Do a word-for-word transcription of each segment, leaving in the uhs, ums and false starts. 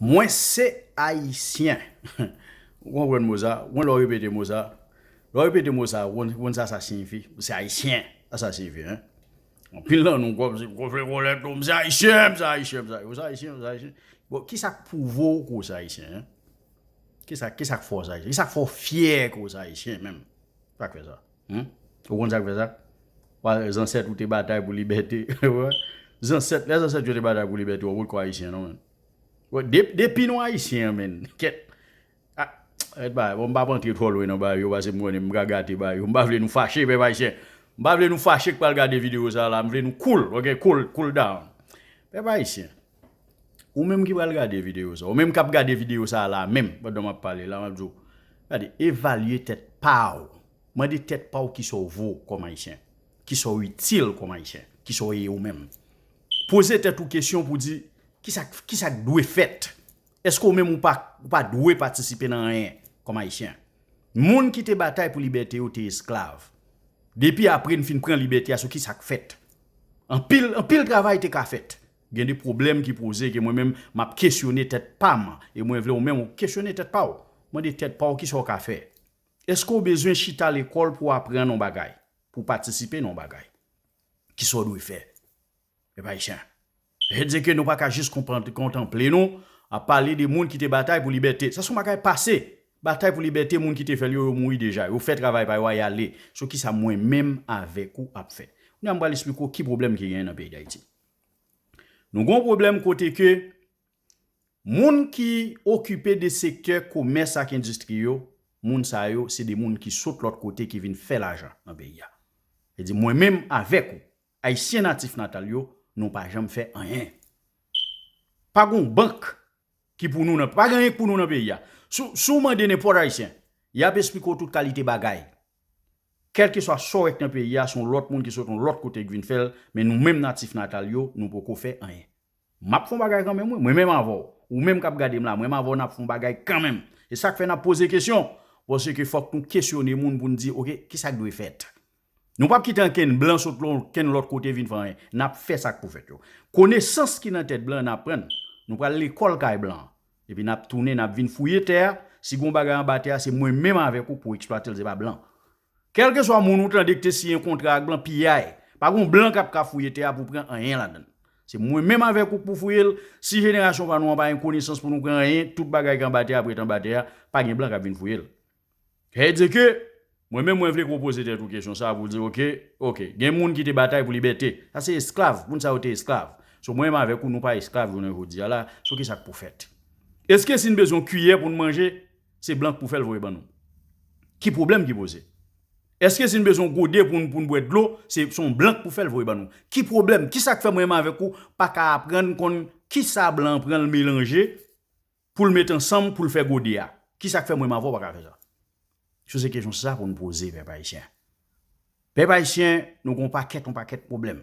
Mwen se Ayisyen. Ou konprann mo sa? Ou konn lè w repete mo sa? Lè w repete mo sa, ou konn, ou konn sa sa siyifi? Ou se Ayisyen. Sa sa siyifi, en? Anpil nan nou kòm se gonfle kolèt, non, m se Ayisyen, m se Ayisyen, m se Ayisyen, ou se Ayisyen, ou se Ayisyen. Bon, kisa k pwouve w ke w se Ayisyen, en? Kisa, kisa k fè w se Ayisyen? Kisa k fè w fyè ke w se Ayisyen menm? Sa k fè sa? Hmm? Ou konn sa k fè sa? Wa, zansèt ou te batay pou libète. Zansèt, lè zansèt yo te batay pou libète, ou potko Ayisyen, non, menm. Bon, de-, depi nou Ayisyen, menm. Kèt. Ah, arèt bagay, bon, m p ap antre twò lwen nan bagay yo, paske m konnen m ka gate bagay yo. M pa vle nou fache, pèp Ayisyen. M pa vle nou fache k pral gade videyo sa la. M vle nou cool, ok? Cool, cool down. Pèp Ayisyen, ou menm ki pral gade videyo sa, ou menm k ap gade videyo sa la menm, pandan m ap pale la, m ap di w, gade, evalye tèt pa w. Mande tèt pa w kisa w vo kòm Ayisyen, kisa w itil kòm Ayisyen, kisa w ye ou menm. Poze tèt ou kesyon pou di, kisa, kisa k dwe fèt? Èske ou menm ou pa, ou pa dwe patisipe nan anyen kòm Ayisyen? Moun ki te batay pou libète yo te esklav. Depi apre n fin pran libète a, sou kisa k fèt? Anpil, anpil travay te ka fèt. Gen de pwoblèm ki poze ke mwen menm m ap kesyone tèt pa m, e mwen vle ou menm ou kesyone tèt pa w. Mande tèt pa w kisa w ka fè. Èske w bezwen chita lekòl pou w aprann yon bagay, pou w patisipe nan yon bagay? Kisa w dwe fè? Pèp Ayisyen. Sa vle di ke nou pa ka jis konpan-, kontanple nou ap pale de moun ki te batay pou libète. Sa se yon bagay pase. Batay pou libète, moun ki te fè l yo, yo mouri deja. Yo fè travay pa yo a, y ale. So kisa mwen menm avèk ou ap fè? Kounye a m pral esplike w ki pwoblèm ki genyen nan peyi Dayiti. Nou gen yon pwoblèm kote ke moun ki okipe de sektè komès ak endistri yo, moun sa yo, se de moun ki sot lòt kote ki vin fè lajan nan peyi a. Sa vle di, mwen menm avèk ou, Ayisyen natif natal yo, nou pa janm fè anyen. Pa gon bank ki pou nou nan, pa gen anyen ki pou nou nan peyi a. Si, si w mande nenpòt Ayisyen, y ap esplike w tout kalite bagay. Kèlkeswa sa w wè k nan peyi a, se yon lòt moun ki sot yon lòt kote k vin fè l, men nou menm natif natal yo, nou poko fè anyen. M ap fè yon bagay kanmenm, wi. Mwen menm avè w. Ou menm k ap gade m la, mwen menm avè w, n ap fè yon bagay kanmenm. E sa k fè n ap poze kesyon. Paske fòk nou kesyone moun pou n di, oke, kisa k dwe fèt? Nou p ap kite ankenn blan sot lò-, ankenn lòt kote vin fè anyen. N ap fè sa k pou fèt yo. Konesans ki nan tèt blan, n ap pran. Nou pral lekòl kay blan an. Epi n ap tounen, n ap vin fouye tè a. Si gon bagay anba tè a, se mwen menm avèk ou k pou eksplwate l, se pa blan. Kèlkeswa moun ou tande ki te siyen kontra ak blan, piyay. Pa gon blan k ap ka fouye tè a pou pran anyen ladan l. Se mwen menm avèk ou k pou fouye l. Si jenerasyon pa nou an pa gen konesans pou nou pran anyen, tout bagay ki anba tè a ap ret anba tè a, pa gen blan k ap vin fouye l. Sa vle di ke, mwen menm, mwen vle ke w poze tèt ou kesyon sa a pou w di, oke, oke, gen moun ki te batay pou libète. Sa se esklav, moun sa yo te esklav. So, mwen menm avèk ou, nou pa esklav jounen jodi a la, so kisa k pou fèt? Èske si n bezwen yon kiyè pou n manje, se blan k pou fè l voye ban nou? Ki pwoblèm ki poze? Èske si n bezwen yon gode pou n, pou n bwè dlo, se, se yon blan k pou fè l voye ban nou? Ki pwoblèm? Kisa k fè mwen menm avèk ou pa ka aprann konn kisa blan an pran l melanje pou l met ansanm pou l fè gode a? Kisa k fè mwen menm avè w pa ka fè sa? So se kesyon sa pou n poze pèp ayisyen. Pèp ayisyen, nou gen yon pakèt, yon pakèt pwoblèm.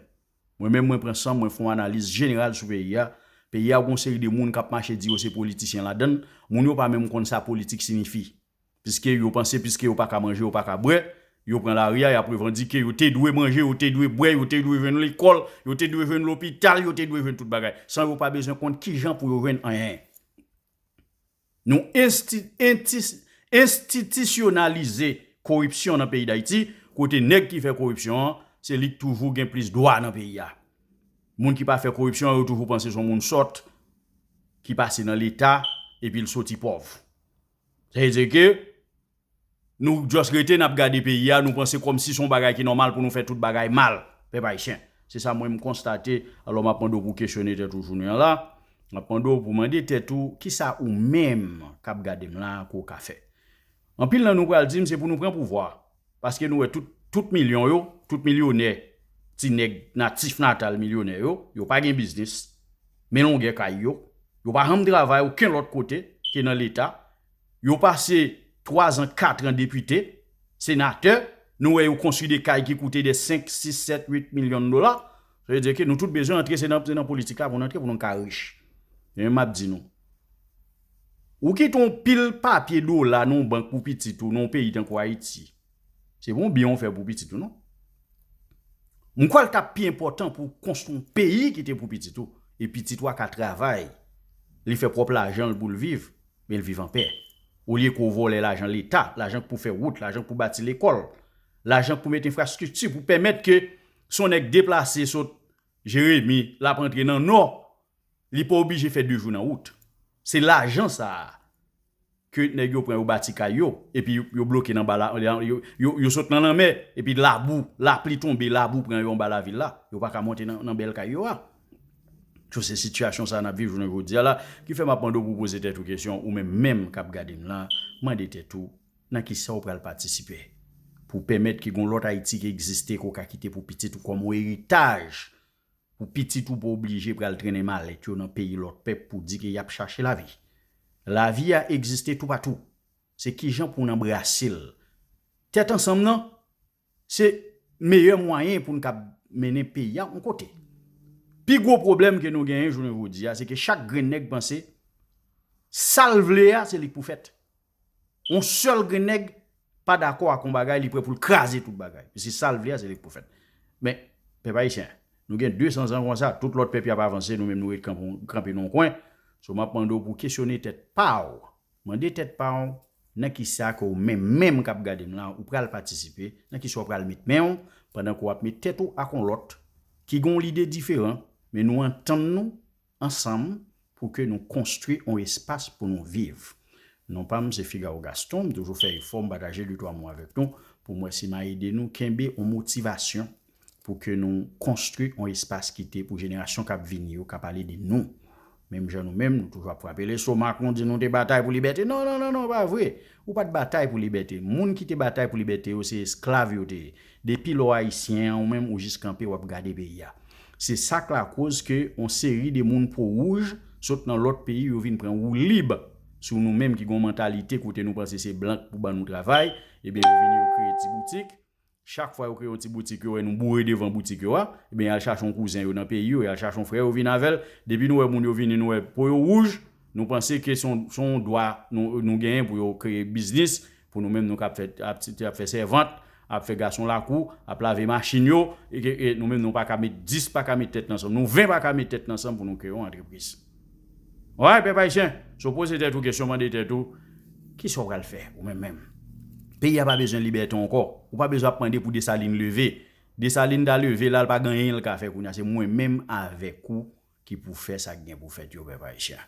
Mwen menm, mwen pran san m, mwen fè yon analiz jeneral sou peyi a. Peyi a gen yon seri de moun k ap mache di yo se politisyen ladan l. Moun yo pa menm konn sa politik siyifi. Piske yo panse, piske yo pa ka manje, yo pa ka bwè, yo pran lari a, y ap revandike, yo te dwe manje, yo te dwe bwè, yo te dwe jwenn lekòl, yo te dwe jwenn lopital, yo te dwe jwenn tout bagay. San yo pa bezwen konn kijan pou yo jwenn anyen. Nou ensti-, entis-, enstitisyonalize koripsyon nan peyi Dayiti, kote nèg ki fè koripsyon an, se li k toujou gen plis dwa nan peyi a. Moun ki pa fè koripsyon an, yo toujou panse se yon moun sòt ki pase nan Leta, epi l soti pòv. Sa vle di ke nou just rete, n ap gade peyi a, nou panse kòmsi se yon bagay ki nòmal pou nou fè tout bagay mal, pèp ayisyen. Se sa mwen m konstate, alò m ap mande w pou w kesyone tèt ou jounen an la. M ap mande w pou w mande tèt ou, kisa ou menm k ap gade m la, ke w ka fè? Anpil nan nou pral di m se pou nou pran pouvwa. Paske nou wè tout, tout milyon yo, tout milyonè, ti nèg natif natal milyonè yo, yo pa gen biznis, men longè kay yo, yo pa janm travay okenn lòt kote ke nan Leta, yo pase twa zan, kat an depite, senatè, nou wè yo konstwi de kay ki koute de senk, sis, sèt, uit milyon dola. Sa vle di ke nou tout bezwen antre, se nan, se nan politik la pou n antre, pou nou ka rich. Men m ap di nou, ou kite yon pil papye dola nan yon bank pou pitit ou, nan yon peyi tankou Ayiti, se pa yon byen w fè pou pitit ou, non. M kwè l t ap pi enpòtan pou w konstwi yon peyi ki te pou pitit ou, e pitit ou a ka travay. Li fè pwòp lajan l pou l viv, men l viv anpè. Olye ke w vòlè lajan Leta, lajan k pou fè wout, lajan k pou bati lekòl, lajan k pou met enfrastrikti, pou pèmèt ke si yon nèg deplase sot Jeremi, l ap antre nan Nò, li pa oblije fè de jou nan wout. Se lajan sa a ke nèg yo pran yo bati kay yo, epi yo, yo bloke nan ba la, yo, yo, yo sot nan lanmè, epi labou, lapli tonbe, labou pran yo anba lavil la, yo pa ka monte nan, nan bèl kay yo a. So, se sitiyasyon sa a n ap viv jounen jodi a la, ki fè m ap mande w pou w poze tèt ou kesyon, ou menm menm k ap gade m la, mande tèt ou, nan kisa w pral patisipe pou pèmèt ke gon lòt Ayiti ki egziste ke w ka kite pou pitit ou kòm yon eritaj, pou pitit ou pa oblije pral trennen malèt yo nan peyi lòt pèp pou di ke y ap chache lavi. Lavi a egziste toupatou. Se kijan pou n anbrase l. Tèt ansanm nan, se meyè mwayen pou n kab mennen peyi a yon kote. Pi gwo pwoblèm ke nou genyen jounen jodi a, se ke chak grenn nèg panse sa l vle a, se li k pou fèt. Yon sèl grenn nèg pa dakò ak yon bagay, li prè pou l kraze tout bagay. Se sa l vle a, se li k pou fèt. Men, pèp ayisyen, nou gen de san zan konsa, tout lòt pèp y ap avanse, nou menm nou ret kanpe, kanpe nan yon kwen. So, m ap mande w pou w kesyone tèt pa w. Mande tèt pa w, nan kisa ke w menm, menm k ap gade m la, ou pral patisipe, nan kisa w pral met men w, pandan ke w ap met tèt ou ak yon lòt, ki gen yon lide diferan, men nou antann nou ansanm pou ke nou konstwi yon espas pou nou viv. Non pa m, se Figaro Gaston, m toujou fè efò, m pataje de twa mo avèk nou, pou m wè si m a ede nou kenbe yon motivasyon pou ke nou konstwi yon espas kite pou jenerasyon k ap vini yo ka pale de nou. Menm jan nou menm, nou toujou ap frape lestomak nou, di nou te batay pou libète. Non, non, non, non, pa vre. Ou pa t batay pou libète. Moun ki te batay pou libète yo, se esklav yo te ye. Depi lè w ayisyen an, ou menm, ou jis kanpe, w ap gade peyi a. Se sa k lakoz ke yon seri de moun po wouj sot nan lòt peyi, yo vin pran woulib sou nou menm ki gen yon mantalite kote nou panse se blan k pou ban nou travay, ebyen yo vini yo kreye ti boutik. Chak fwa yo kreye yon ti boutik, yo wè nou boure devan boutik yo a, ebyen y al chache yon kouzen yo nan peyi yo, y al chache yon frè yo vin avè l. Depi nou wè moun yo vini, nou wè po yo wouj, nou panse ke se yon, se yon dwa nou, nou genyen pou yo kreye biznis, pou nou menm nou k ap fè, ap, ap fè sèvant, ap fè gason lakou, ap lave machin yo, e, e, e nou menm nou pa ka met dis, pa ka met tèt n ansanm, nou ven pa ka met tèt n ansanm pou nou kreye yon antrepriz. Wè, pèp ayisyen, so poze tèt ou kesyon, mande tèt ou, kisa w pral fè, ou menm menm? Peyi a pa bezwen libète ankò. Ou pa bezwen ap mande pou Desalin leve. Desalin ta leve la, l pa gen anyen l ka fè kounye a. Se mwen menm avèk ou ki pou fè sa k gen pou fèt yo, pèp ayisyen.